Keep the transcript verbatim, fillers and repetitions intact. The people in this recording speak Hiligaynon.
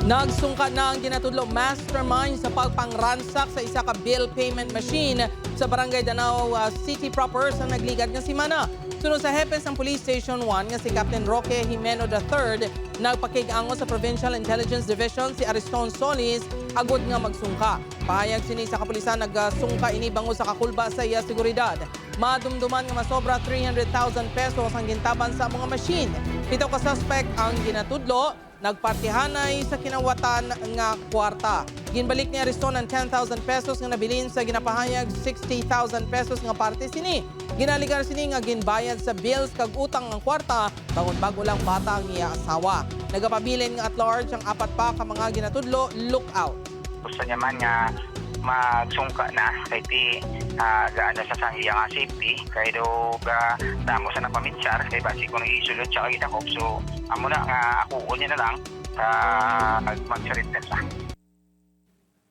Nagsungka na ang ginatudlo mastermind sa pagpangransak sa isa ka bill payment machine sa Barangay Danao, ah, City proper sa nagligad nga semana. Suno sa hepe sang Police Station one nga si Captain Roque Jimeno the third, nagpakig-angot sa Provincial Intelligence Division si Ariston Solis agod nga magsungka. Pahayag sini sa kapulisan, nagsungka ini bangod sa kakulba sa iya seguridad. Madumduman nga masobra three hundred thousand pesos ang gintabang sa mga machine. Pito ka suspect ang ginatudlo, nagpartihanay sa kinawatan nga kwarta. Ginbalik ni Ariston ang ten thousand pesos nga nabilin sa ginapahayag sixty thousand pesos nga parte sini. Ginaligar sini nga ginbayad sa bills kag utang ang kwarta bangod bag-o lang bata ang iya asawa. Nagapabilin nga at large ang apat pa ka mga ginatudlo, lookout. Gusto niya man nga magsungka na kay ti ah, gaano sa sang iya nga safety kay do ga damo sa napamitsar kay basi kung nag-isulod siya kay dakop, so amo na nga akuon niya na lang sa mag-surrender sa